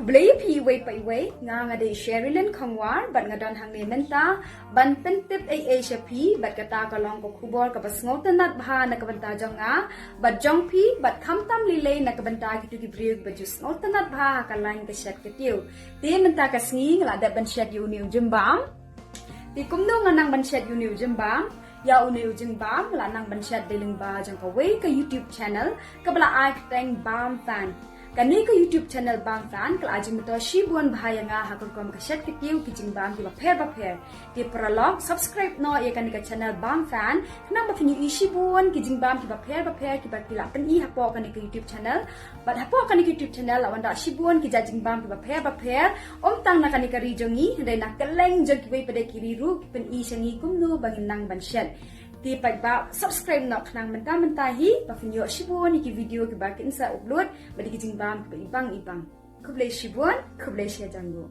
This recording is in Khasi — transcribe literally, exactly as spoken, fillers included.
Khublei phi iwei pa iwei, nga nga dei Sherilyn Khongwar, bad nga don hangne mynta ban pyntip ei ei sha phi, bad kata ka long ka khubor kaba sngewtynnat bha na ka bynta jong nga bad jong phi, bad khamtam lei lei na ka bynta kito ki briew ba ju sngewtynnat bha ha ka lain ka shet ka tiew. Te mynta ka sngi nga la dep ban shet ïa une u jingbam. Te kumno nga nang ban shet ïa une u jingbam? Ïa une u jingbam nga la nang ban shet dei lyngba jong kawei ka YouTube channel kaba la ai kyrteng Bam Fan. Kane ka YouTube channel Bam Fan ka la ai jingmyntoi shibun bha ïa nga ha ka rukom ka shet ka tiew ki jingbam kiba pher ba pher. Te paralok, subscribe noh ïa kane ka channel Bam Fan, khnang ba phin ïohi shibun ki jingbam kiba pher ba pher kiba ki la pyni hapoh kane ka YouTube channel. Bad hapoh kane ka YouTube channel la wanrah shibun ki jait jingbam kiba pher ba pher, ym tang na kane ka ri jong ngi, hynrei na kylleng jong kiwei pat de ki ri ruh ki pyni sha ngi kumno ba ngin nang ban shet. Te paidbah, subscribe noh khnang mynta mynta hi ba phin ïoh shibun ïa ki video kiba kin sa upload bad ïa ki jingbam kiba ibang ibang. Khublei shibun, khublei shihajar nguh.